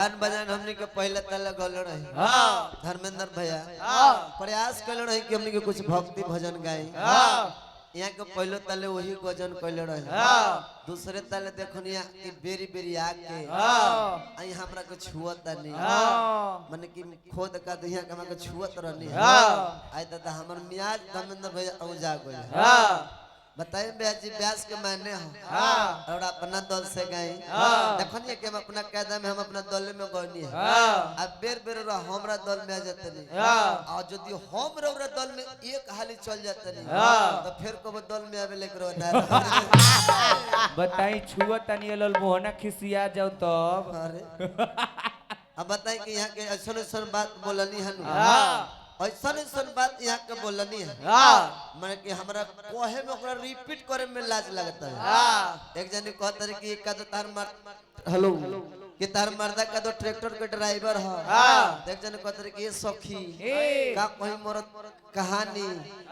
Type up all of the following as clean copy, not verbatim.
गान बजान हमने के पहले तले गल रही। हाँ। धर्मेंद्र भैया हाँ। प्रयास कल रही कि हमने के कुछ भक्ति भजन गाई। हाँ। यहाँ के पहले तले वही गजन कैले रहे। हाँ। दूसरे तले देखनिया कि बेरी बेरी आके हाँ। आई हमरा के छुअत नहीं। हाँ। माने कि खोद का दिया के हमरा के छुअत रहनी। हाँ। आई दादा हमर मियाज धर्मेंद्र भैया औजा गइल। हाँ। बताइए भैया जी व्यास के मायने हो। हाँ। और अपना दल से गए। हाँ। देखनिए कि हम अपना कायदा में हम अपना दल में गनी है। हाँ। अब बेर बेर रह हमरा दल में आ जाते नहीं। हाँ। और यदि हम रौरा दल में एक हाली चल जाते नहीं। हाँ। तो फिर कबो दल में आवे लेकर ना। बताई छुआ तनी लल मोहना खिसिया जाओ तब। अरे अब बताई कि यहाँ के ऐसा ऐसा बात बोलनी है। हाँ। ऐसा ऐसा बात यहाँ के बोलनी है। हाँ। माने कि हमरा कहे में ओकरा रिपीट करे में लाज लगता है। हाँ। एक जनी कहता रहे कि एक तो तार मार हेलो कि तार मर्दा का तो ट्रैक्टर के ड्राइवर है। हाँ। एक जनी कहता रहे कि ये सखी ए। का कहीं मरद कहानी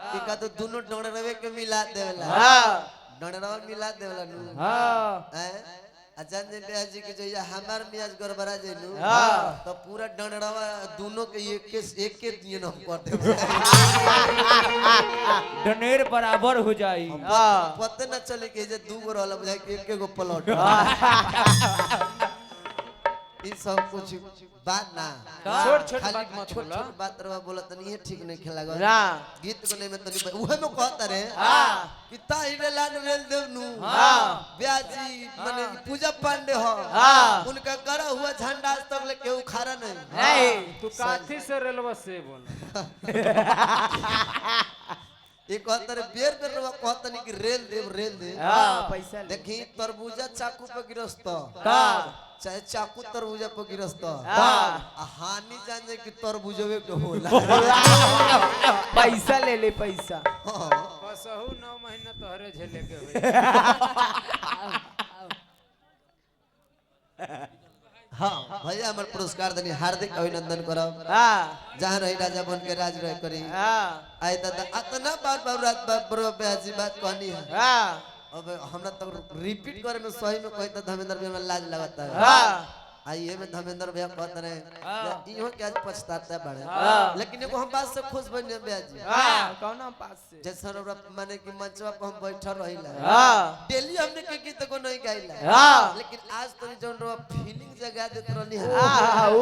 कि का तो दोनों डोंडरवे के मिला देवला। हाँ। डोंडरवा मिला देवला नु। हाँ। हैं? आ जान जे ब्याह जी के जइया हमार मियाज गड़बड़ा जेनु। हाँ। तो पूरा डंडरवा दोनों के एक के एक के दिए न कर देब। डनेर बराबर हो जाई। हाँ। पते न चले कि जे दू गो रहल बुझाई कि एक गो प्लॉट। ई सब कुछ बात ना छोट छोट खाली बात मत छोट बोला। छोट बात रवा बोलत नहीं ठीक नहीं खेला ना। गीत को नहीं में तनी उहे में कहता रे। हाँ। कि ताही रे लान रेल देव नु। हाँ। ब्याजी माने पूजा पांडे हो। हाँ। उनका करा हुआ झंडा आज तक ले केहू खारा नहीं। नहीं। तू काथी से रेलवा से बोल। ये कहता रे बेर बेर रवा कहता नहीं कि रेल देव रेल देव। हाँ। पैसा ले। देखी तरबूजा चाकू पे गिरस्त। तब। चाहे चाकू तरबूजा पे गिरस्त। हाँ। आ हानि जान जाए कि तरबूजवे के होला। पैसा ले ले पैसा। हाँ। कसहु 9 महीना तोहरे झेले के होई। हाँ भैया हमार पुरस्कार देनी हार्दिक अभिनंदन करब। हाँ। जहाँ रही राजा बन के राज रह करी। हाँ। आई दादा अतना बार बार रात बार बरो ब्याजी बात कहनी है। हाँ। अब हमरा तो रिपीट करे में सही में कही तो धर्मेंद्र भैया में लाज लगता है। हाँ। आइए में धर्मेंद्र भैया कहते रहे इहो के आज पछताता बड़े। हाँ। लेकिन एगो हम बात से खुश बने ब्याजी। हाँ। कौन पास से? जैसे हमरा माने कि मंचवा पर हम बैठल रहिला। हाँ। डेली हमने के गीत को नहीं गाइला। हाँ। लेकिन आज तो जौन रवा फीलिंग जगा देत रहनी है। हाँ। ओ।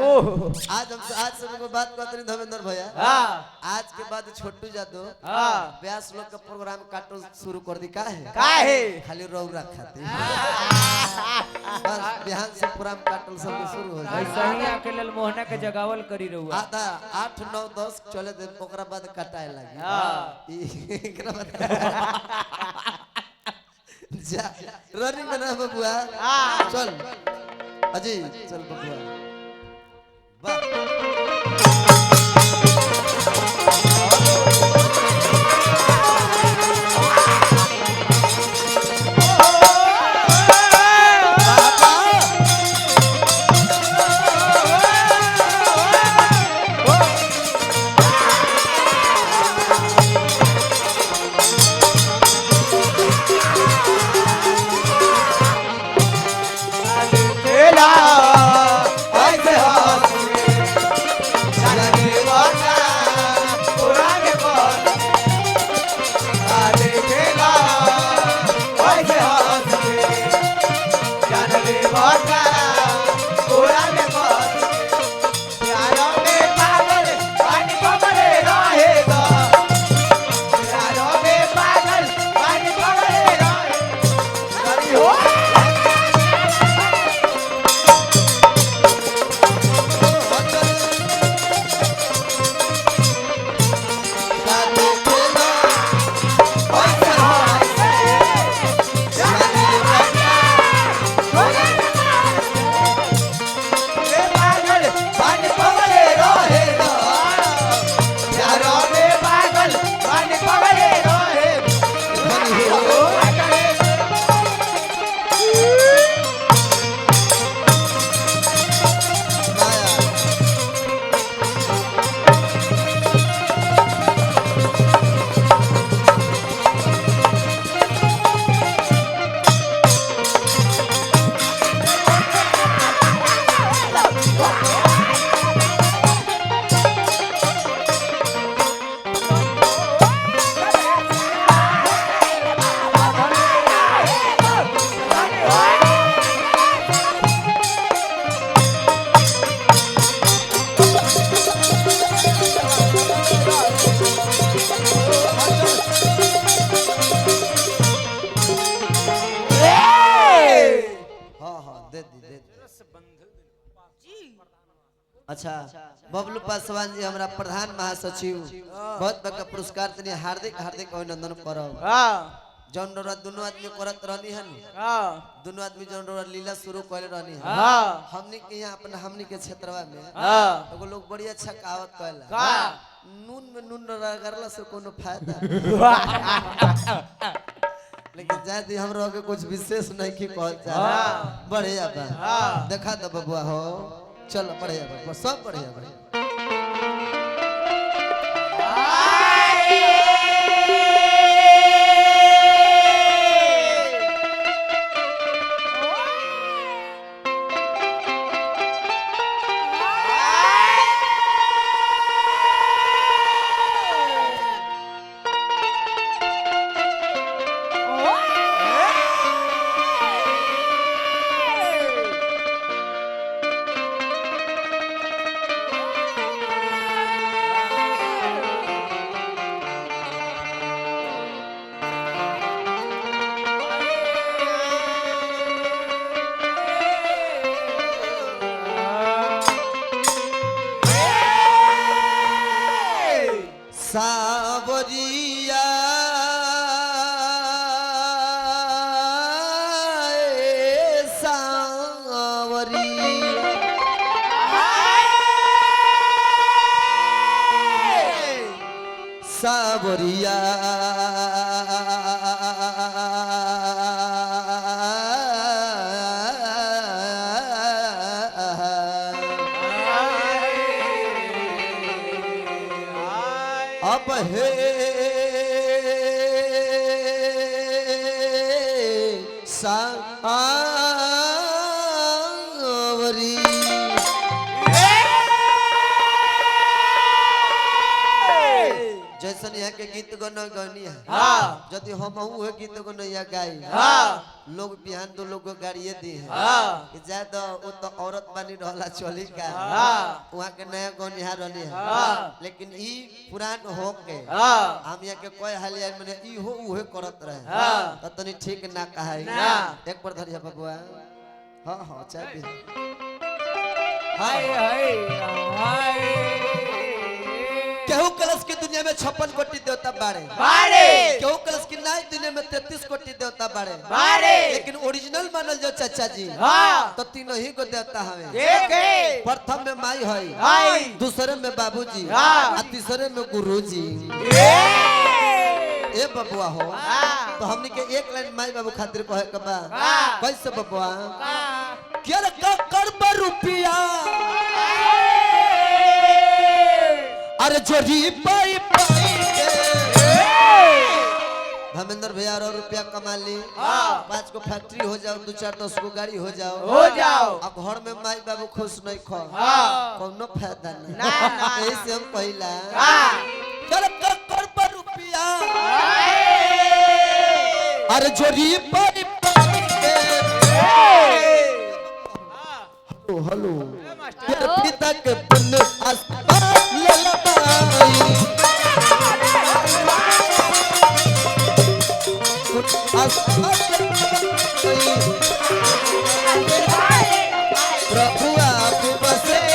आज हम आज से एगो बात कहते रही धर्मेंद्र भैया। हाँ। आज के बाद छोटू जादव हाँ। व्यास लोग का प्रोग्राम काटो शुरू कर दी। का है काहे? खाली रौरा खाती बस बिहान से प्रोग्राम काटल सब शुरू हो जाए। ऐसा ही आके लल मोहना के जगावल करी रहुआ। आधा 8 9 10 चले दे ओकरा बाद कटाए लगी। हाँ। एकरा बाद जा रनिंग बना बबुआ। हाँ। चल अजी चल बबुआ वाह। तेला ऐसे हंस। अच्छा बबलू पासवान जी हमारा प्रधान महासचिव बहुत बड़का पुरस्कार तनी हार्दिक हार्दिक अभिनंदन करब। हाँ जौन रउरा दुनू आदमी करत रहनी हन, हाँ दुनू आदमी जौन रउरा लीला शुरू करे रहनी हन, हाँ हमनी के यहाँ अपना हमनी के क्षेत्रवा में हाँ एगो लोग बड़ी अच्छा कहावत कहला, का नून में नून रगड़ला से कोनो फायदा लेकिन जाए दी हम के कुछ विशेष नहीं की कहल चाहे। बढ़िया बा, देखा दो बबुआ हो, चलो बढ़िया बा, सब बढ़िया बढ़िया। सावरिया ए सावरी सावरिया अब हे सावरी जैसन यहाँ के गीत गना गनी है, हाँ यदि हम उहे गीत गना यहाँ गाई, हाँ लोग बिहान दो लोग को गाड़िए दी है हाँ कि जाए तो वो तो औरत बानी रहला चली का, हाँ वहाँ के नया गनिहार रहनी है, हाँ लेकिन ई पुरान हो के हाँ हम यहाँ के कोई हाल यार मने ई हो उहे करत रहे, हाँ। तो तनी ठीक ना कहाई। ना। एक बार धरिया बबुआ, हाँ हाँ चाय पी। हाय हाय हाय। केहू कलश के दुनिया में 56 कोटि देवता बाड़े, बारे केहू कलश की नाई दुनिया में 33 कोटि देवता बाड़े, बारे लेकिन ओरिजिनल मानल जो चाचा जी, हाँ तो तीनों ही को देवता हवे। एक है प्रथम में माई है, हाय दूसरे में बाबूजी, हाँ। आ तीसरे में गुरुजी। ए बबुआ हो, हाँ तो हमनी के एक लाइन माई बाबू खातिर कहे के बा, हाँ। कैसे बबुआ? क्या का करब रुपया अरे जोरी पाई पाई के। धर्मेंद्र भैया और रुपया कमा ली, 5 को फैक्ट्री हो जाओ, 2 4 10 को गाड़ी हो जाओ, हो जाओ। अब घर में माई बाबू खुश नहीं खो, हाँ कोनो फायदा नहीं। ना, ना। यही से हम कहिला, हाँ चल कर करब रुपया अरे जोरी पाई पाई के। हेलो हेलो तेरे पिता के पुण्य आसमान ललबाई आसमान ललबाई। प्रभु आप बसे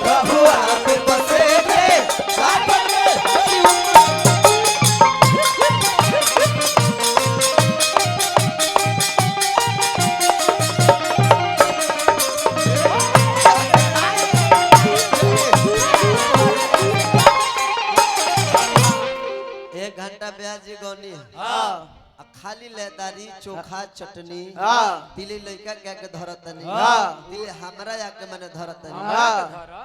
प्रभु आप बसे एक घंटा ब्याज गौनी है, हाँ आ खाली लेदारी चोखा चटनी, हाँ तिले लइका के आके धरतनी, हाँ। तिले हमरा आके मने धरतनी। हाँ धरा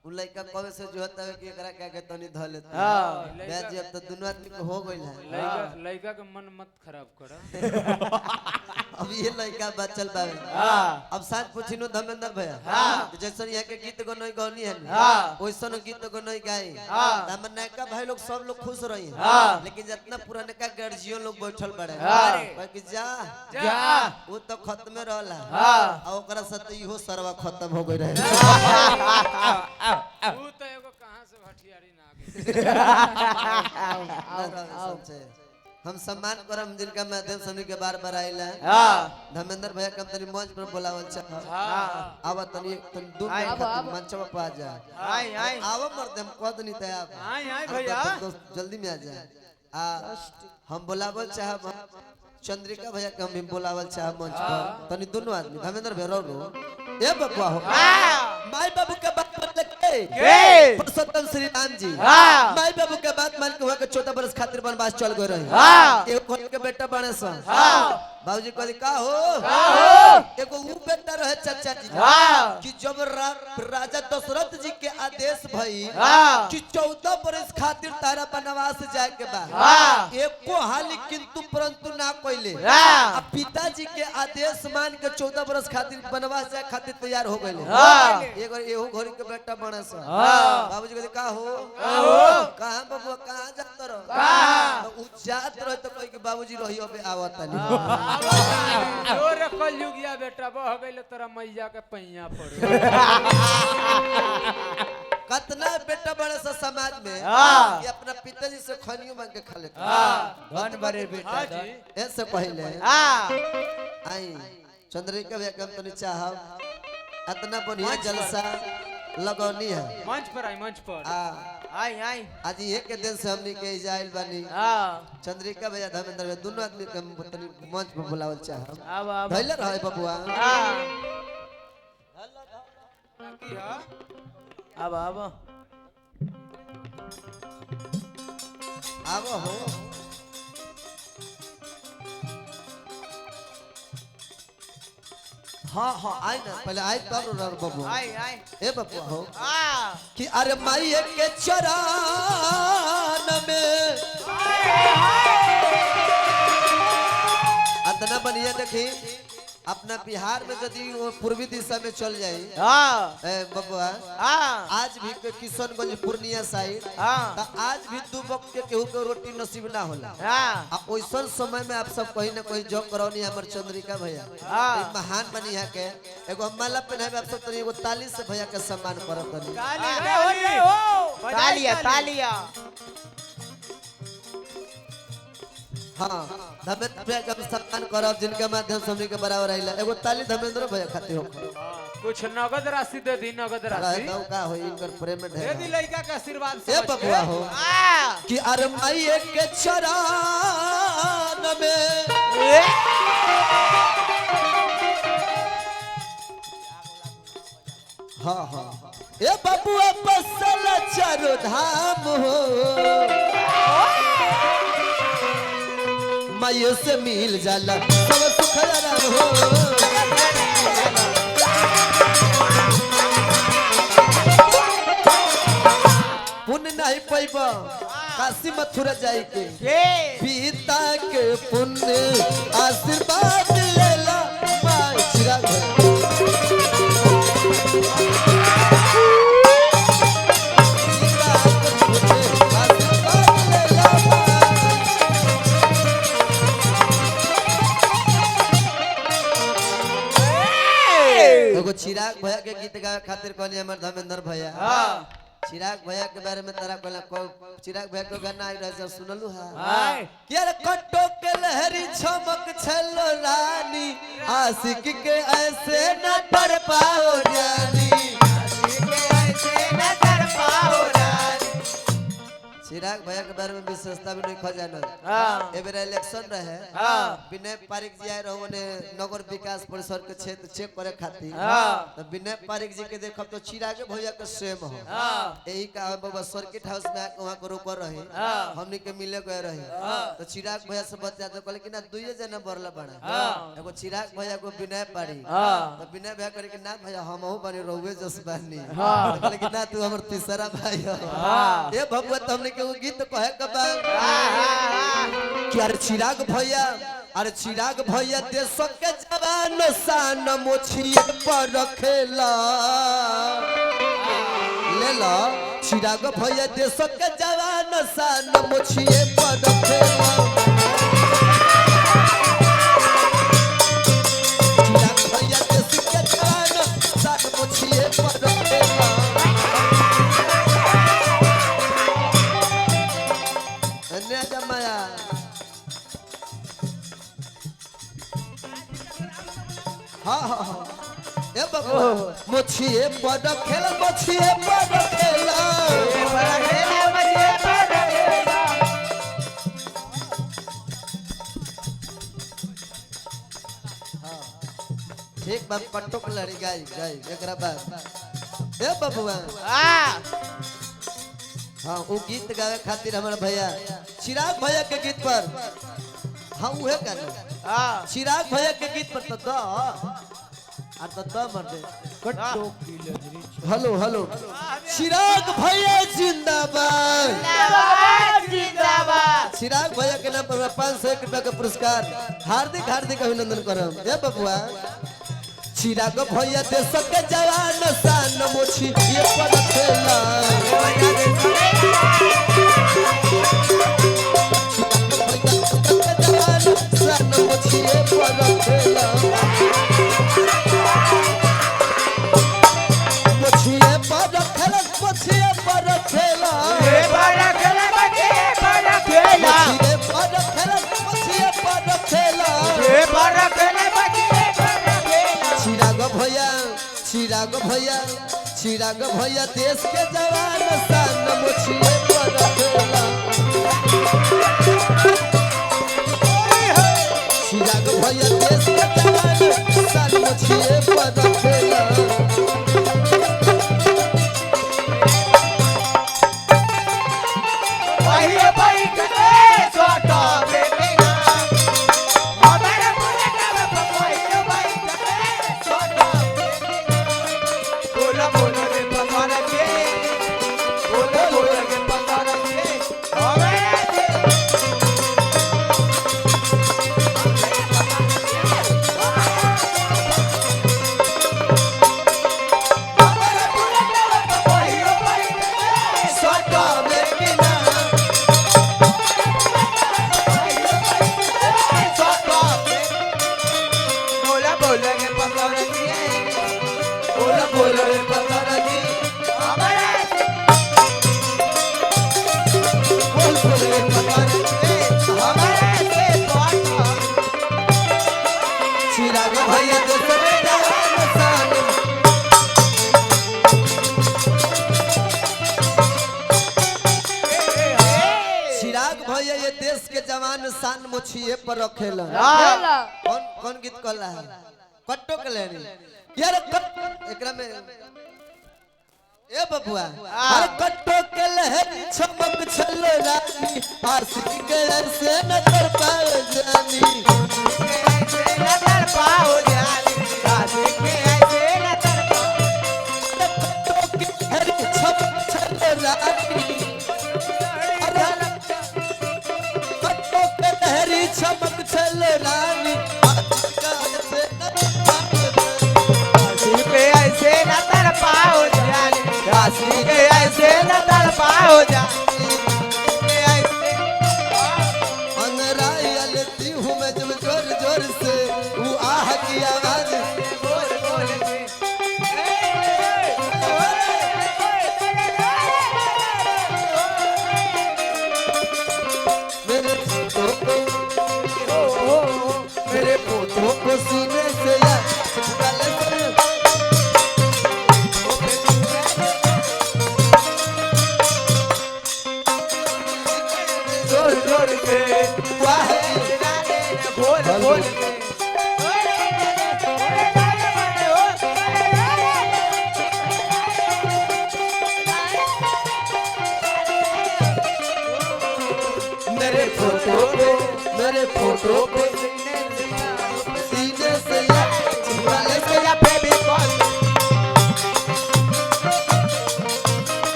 उ लइका कबे से जो होता है कि एकरा क्या के तनी ध लेते हाँ। ब्याह जी अब तो दुनू आदमी के हो गइल है। लइका लइका के मन मत खराब कर। अब ये लइका बचल बावे। हाँ। अब साथ पूछिनो धर्मेंद्र भैया। हाँ। जैसन यहाँ के गीत गनोई गौनी है हाँ। वैसन गीत गनोई गाई। हाँ। हमर नयका भाई लोग सब लोग खुश रही। हाँ। लेकिन जितना पुरानका गर्जियों लोग बैठल बड़े हाँ। बाकी जा जा। वो तो खत्मे रहला। हाँ। आ ओकरा साथ तो इहो सरवा खत्म हो गई रहे। ऊ तो एगो कहां से भटियारी ना आ गई। ना रहे समझे। हम सम्मान करम जिनका माध्यम से हमनी के बार बार आइला। हाँ। धर्मेंद्र भैया के हम तनी मंच पर बोलावल चाह। हां आवा तनी तनी 2 मिनट खातिर मंचवा पर आ जा। आई आई। आवा मर्द हम कह दनी तय आप। आई आई अरे भैया। दोस्त जल्दी में आ जा। आ हम बोलावल चाहब चंद्रिका भैया के हम भी बोलावल चाहब मंच पर तनी दोनों आदमी धर्मेंद्र भैया रो ए बबुआ हो। माई बाबू के बात मान के के? पुरुषोत्तम श्री राम जी। हाँ। माई बाबू के बात मान के वहाँ के 14 बरस खातिर वनवास चल गए रहे। हाँ। एगो कोई के बेटा बने सन। हाँ। बाबूजी कहली का हो एगो ऊ बेटा रहे चाचा जी। हाँ। कि जब राजा दशरथ जी के आदेश भई हाँ। कि 14 बरस खातिर तारा वनवास जाए के बा। हाँ। एको हाली किंतु परंतु ना कइले। हाँ। आ पिताजी के आदेश मान के 14 बरस खातिर वनवास जाए खातिर तैयार हो गइले। हाँ। एगो एहू घड़ी के बेटा बने सन। हाँ। बाबूजी कहले का हो कहाँ बबुआ कहाँ जात रहो? कहाँ? तो उ जात रहे तो कहे कि बाबूजी रही अबे आवत तनी। जोर कलयुगिया बेटा बह गइल तोरा मैया के पैया पड़े। कतना बेटा बड़े सा समाज में हाँ। कि अपना पिताजी से खनियो मांग के खा लेते। धन बरे बेटा हां धन। जी। ऐसे पहले हाँ। आई चंद्रिका भैया के हम तनी चाहब इतना बढ़िया जलसा लगौनी है। मंच पर आई मंच पर। आ आई आई। आज एक के दिन से हमनी के इजाइल बानी। हाँ। चंद्रिका भैया धर्मेंद्र भैया दोनों आदमी के हम तनी मंच पर बुलावल चाहब। आब आब। धैले रहे बबुआ। हाँ। की हा आब आब। आवो हो। हाँ हाँ आई ना पहले आई तब रो बबुआ। आई आई। ए बबुआ हो। हाँ। कि अरे माई के चरण में अतना बढ़िया देखी अपना बिहार में यदि वो पूर्वी दिशा में चल जाई। हाँ। ए बबुआ हाँ। आज भी के किशनगंज पूर्णिया साइड हाँ। तो आज भी दू वक्त के केहू के रोटी नसीब ना होला। हाँ। आ ओइसन समय में आप सब कहीं ना कहीं जॉब करौनी हमर चंद्रिका भैया। हाँ। ई महान बनी यहाँ के एगो हम माला पहनावे आप सब तनी एगो ताली से भैया के सम्मान करत तनी। ताली ताली तालिया तालिया। हाँ धर्मेंद्र भैया के हम सम्मान करब जिनके माध्यम से हमनी के बराबर आइला एगो ताली धर्मेंद्र भैया खातिर हो। कुछ नगद राशि दे दी नगद राशि रहे का होई इनकर प्रेम दे ढेर। दी लइका के आशीर्वाद ए समझ के। बबुआ हो। हाँ। कि अरे माई के चरण में हाँ हाँ ए बबुआ बसल चारो धाम हो माइयो से मिल जाला सब सुख आराम हो। पुण्य नहीं पैब काशी मथुरा जाई के के? पिता के पुण्य आशीर्वाद लेला माई चिराग भैया। पिता के पुण्य आशीर्वाद लेला माई। एगो चिराग भैया के गीत गावे खातिर कहली हमर धर्मेंद्र भैया। हाँ। चिराग भैया के बारे में तारा कहला चिराग भैया के गाना आई रहे सुनलू हा आय। कि अरे कटो के लहरी चमक छलो रानी आशिक के ऐसे न पर पाओ जानी। ऐसे न कर पाओ रानी। चिराग भैया के बारे में विशेषता भी नहीं खा जानल। हाँ। ए बेरा इलेक्शन रहे। हाँ। विनय पारिक जी आए रहो ने नगर विकास परिषद के क्षेत्र चेक करे खातिर। हाँ। तो विनय पारिक जी के देखब तो चिराग भैया के सेम हो। हाँ। यही का हम बाबा सर्किट हाउस में आके वहाँ के रोकल रही। हाँ। हमनी के मिले गए रही। तो चिराग भैया से बतिया तो कहले कि ना दुइये जना बरला बड़ा। हाँ। एगो चिराग भैया को विनय पारिक। हाँ। तो विनय भैया करे कि ना भैया हमहू बनी रहुए जस बानी। हाँ। तो कहले कि ना तू हमर तीसरा भाई हो। हाँ। ए भगवा तो हमने के वो गीत कहे के बा कि अरे चिराग भैया, अरे चिराग भैया देश के जवान शान मोछिए पर रखेला। ले लो चिराग भैया देश के जवान शान मोछिए पर रखेला। चिराग भैया देश के जवान शान मोछिए पर रखेला। अन्य जमाया हाँ हाँ हाँ ए बाबा मोछिए पर खेल, मोछिए पर खेला। ठीक बाप कट्टो के लड़ी गाई गाई एकरा बाद ए बबुआ। हाँ। हाँ वो गीत गावे खातिर हमारे भैया चिराग भैया के गीत पर। हाँ उहे गाना हाँ। चिराग भैया के गीत पर तो द और तो the मर दे। कट्टो की लहरी। हेलो हेलो चिराग भैया जिंदाबाद। जिंदाबाद जिंदाबाद। चिराग भैया के नाम पर 501 रुपया का पुरस्कार हार्दिक हार्दिक अभिनंदन करम। ए बबुआ चिराग भैया देश के जवान शान मोछी ये पर खेला। चिराग भैया देश के जवान शान मोछी ये पर खेला। मोछिए पर खेला, मोछिए पर खेला। बड़ा खेला बचे बड़ा खेला। मोछिए पर खेला, मोछिए पर खेला। बड़ा खेला बचे बड़ा खेला। चिराग भैया, चिराग भैया, चिराग भैया देश के जवान शान मोछिए पर खेला। चिराग भैया देश के जवान शान मोछिए पर खेला। वही बैठ के छोटो बेटा हमारे बुलेट में वही बैठ के छोटो बोला बोला रे पसारा के बोला बोला रे पसारा के हमारे हमारे बुलेट में वही बैठ के छोटो बेटा बोला बोला रे पसारा के बोला बोला रे पसारा की हमारे बोल बोल रे पसारा की हमारे से बाटा चिराग भैया देश के जवान शान चिराग भैया ये देश के जवान शान मोछिए पर रखेला। कौन कौन गीत कहला है कट्टो के लेनी यार कट एकरा में ए बबुआ अरे कट्टो के लहरी चमक छल रानी आशिक के ऐसे न कर पाए जानी। ऐसे न पाओ जानी काशी के ऐसे न पाओ कट्टो के लहरी चमक छल रानी अरे कट्टो के लहरी चमक छल रानी आशिक के ऐसे न कर पाए जानी। काशी के ऐसे न पाओ जानी काशी के ऐसे न पाओ जानी के ऐसे अंगराई लेती हूँ मैं जब जोर जोर से।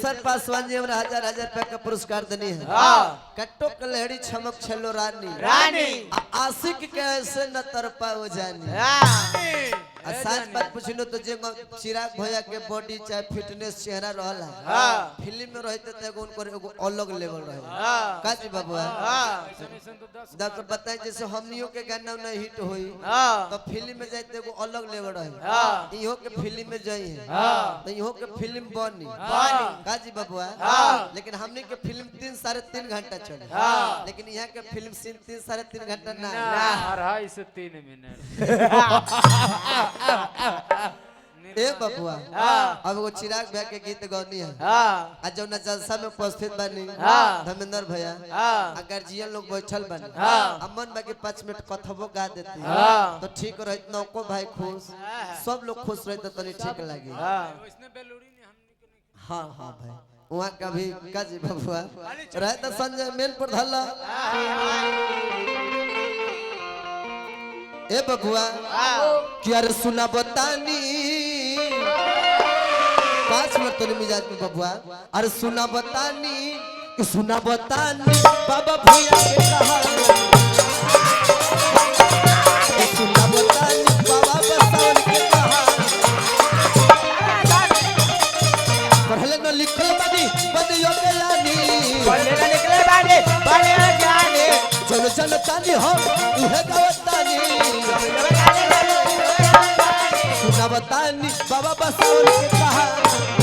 विदेश्वर पासवान जी हमरा हजार हजार रुपया का पुरस्कार देनी है। हाँ। कट्टो कलहड़ी छमक छलो रानी रानी। आशिक के ऐसे न तरपा हो जानी। हाँ। आ साच बात पूछलो तो जे चिराग भैया के बॉडी चाहे फिटनेस चेहरा रहला, हाँ। फिल्म में रहते तो एगो उनकर एगो अलग लेवल रहे। हाँ। का जी बाबू? हाँ। डॉक्टर बताए जैसे हमनियों के गाना ना हिट होई, हाँ। तो फिल्म में जाते एगो अलग लेवल रहे। हाँ। इहो के फिल्म में जाई है, हाँ। तो इहो के फिल्म बनी। बनी। का जी बबुआ? हाँ। लेकिन हमनी के फिल्म 3 साढ़े 3 घंटा चले। हाँ। लेकिन यहाँ के फिल्म सीन 3 साढ़े 3 घंटा ना। 2.5 से 3 मिनट। ए बबुआ, हाँ। अब एगो चिराग भैया के गीत गौनी है। हाँ। आज जौना जलसा में उपस्थित बानी, हाँ। धर्मेंद्र भैया, हाँ। आ गार्जियन लोग बैठल बानी, हाँ। आ मन बाकी 5 मिनट कथबो गा देती, हाँ। तो ठीक रहित। नौको भाई खुश, सब लोग खुश रहते तनी ठीक लागी। हाँ। हाँ हाँ भाई, वहाँ का भी का जी बबुआ रहे तो संजय मेन पर धला। ए बबुआ, कि अरे सुना बतानी 5 मिनट तो मिजाज में बबुआ। अरे सुना बतानी, सुना बतानी बाबा भैया के कहानी, सुना बतानी बाबा बसावन के कहानी। पढ़ले न लिखल बानी बनियो के लानी, पढ़ले ना निकले बाने, बड़े ज्ञानी। चलो चलो तानी हो उहे गावतानी, सुना बतानी बाबा बसावन के कहानी,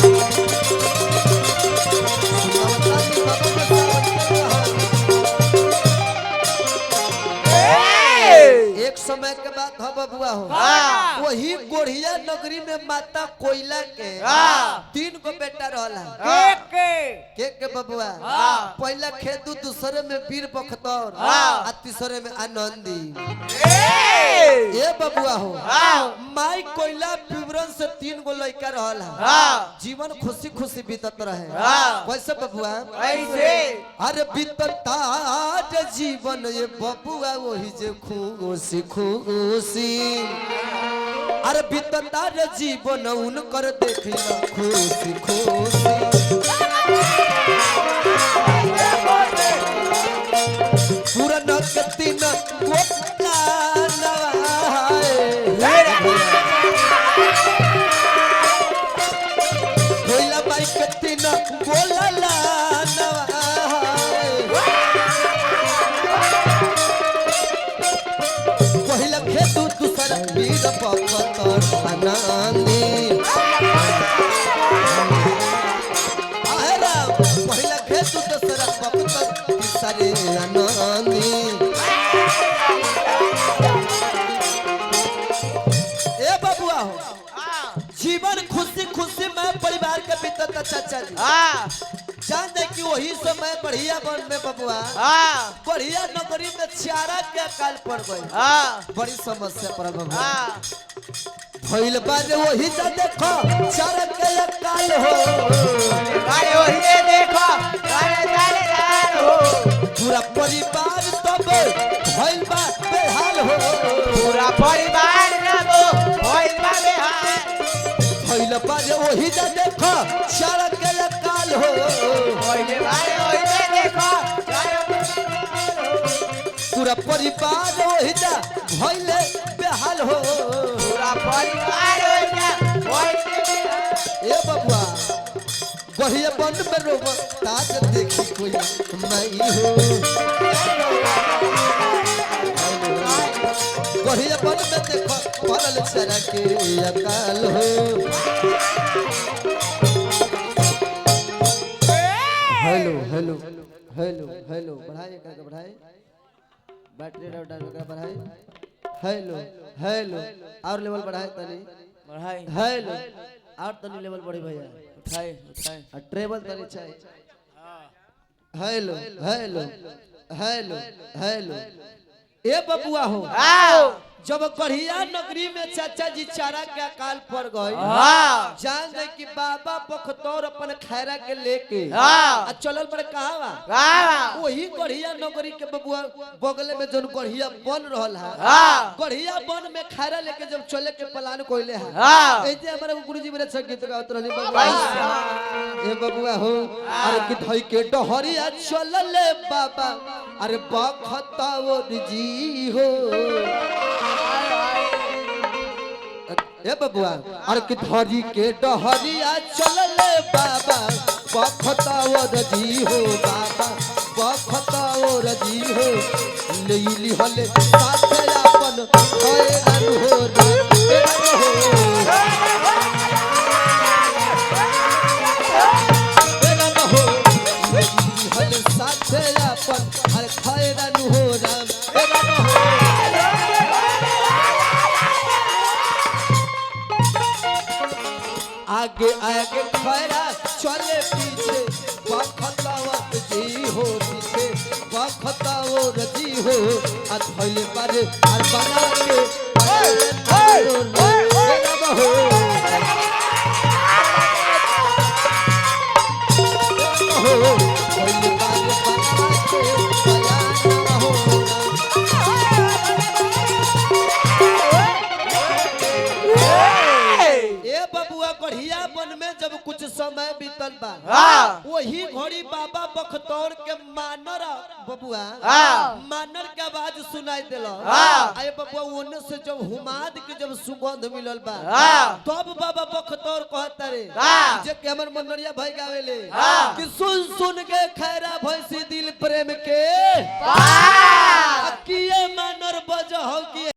सुना बतानी बाबा बसावन के कहानी। एक समय के बाद हो बबुआ हो, हाँ। वही गोढ़िया नगरी में माता कोयला के हाँ। 3 गो बेटा रहला। के के के बबुआ? हाँ। पहला खेतू, दूसरे में वीर बख्तौर, हाँ। आ तीसरे में आनंदी। ए। ए बबुआ हो, हाँ। माई कोयला विवरण से 3 गो लड़का रहला। हाँ। जीवन खुशी खुशी बीतत रहे। हाँ। कैसे बबुआ? ऐसे। अरे बीतता जे जीवन ये बबुआ वही जे खुशी खुशी। अरे बीतता रे जीवन उनकर देखिला खुशी खुशी। पूरा नकती न गोला नवाए। कोयला माई कती न गोला नवाए। पहिला खेतू दूसरा वीर बख्तर आनंदी। आहे राम, पहिला खेतू दूसरा बख्तर तीसरे आनंदी। ए बबुआ हो, जीवन खुशी खुशी में परिवार के बीतत चाचा जी। हाँ। जान दे कि वही समय बढ़िया वन में बबुआ, हाँ। बढ़िया नगरी में चारा के अकाल पड़ गई। हाँ। बड़ी समस्या पड़ बबुआ। हाँ। भइल बाजे वही जा देखो चारा के अकाल हो। अरे वही देखो, अरे तारे तार हो। पूरा परिवार तब भइल बा बेहाल हो। पूरा परिवार रबो भइल बा बेहाल। भइल बाजे वही जा देखो चारा के अकाल हो। भइल बारे वही देखो, चारो पूरा परिवार वही जा भइले बेहाल हो। पूरा परिवार वही भइल बेहाल। ए बबुआ, बढ़िया बन में रोब ताज देखी कोई मई हो। बढ़िया बन में देखो पड़ल चरा के अकाल हो। हेलो हेलो हेलो हेलो, बढ़ाए एकरा के बढ़ाए, बैटरी डाउन डाउन एकरा बढ़ाए। हेलो हेलो, और लेवल बढ़ाए तनी, बढ़ाई। हेलो और तनी लेवल बढ़ी भैया, उठाए उठाए। आ ट्रेवल तनी चाहिए। हेलो हेलो हेलो हेलो, ए बबुआ हो, आओ। जब गढ़िया नगरी में चाचा जी चारा के अकाल पड़ गए, हाँ। जान गए कि बाबा बखतौर अपन खैरा के लेके हाँ। आ चलल पर कहा बा? हाँ। वही गढ़िया नगरी के बबुआ बगले में जोन गढ़िया बन रहल है, हाँ। गढ़िया बन में खैरा लेके जब चले के प्लान कोइले है, हाँ। ऐसे हमारे गुरुजी मेरे संगीत गीत गावत रहली बबुआ। ए बबुआ हो, अरे कि धई के डहरिया चलल बाबा, अरे बखतौर जी हो। ए बबुआ, अरे कि धरी के डहरिया चलल बाबा बखतौर जी हो, बाबा बखतौर जी हो। लेली हले साथे अपन खैरन हो राम, ए राम हो। ए राम हो। लेली हले साथे अपन अरे खैरन हो राम, ए राम हो। आगे आगे खैरा चले पीछे बखतावत जी हो, पीछे बखतावर जी हो। आ धइले बारे আর बना के हो, हो धइले बारे बना के बयान हो। ए बबुआ, गढ़िया वन में जब कुछ समय बीतल बा, हाँ। वही घड़ी बाबा बखतौर के मानर बबुआ, हाँ। मानर के आवाज सुनाई दिल। हाँ। अरे बबुआ, ओने से जब हुमाद के जब सुगंध मिलल बा, हाँ। तब बाबा बखतौर कहता रे, हाँ। जे के हमर मनरिया भाई गावेले, हाँ। कि सुन सुन के खैरा भैंसी दिल प्रेम के हाँ। किए मानर बजह कि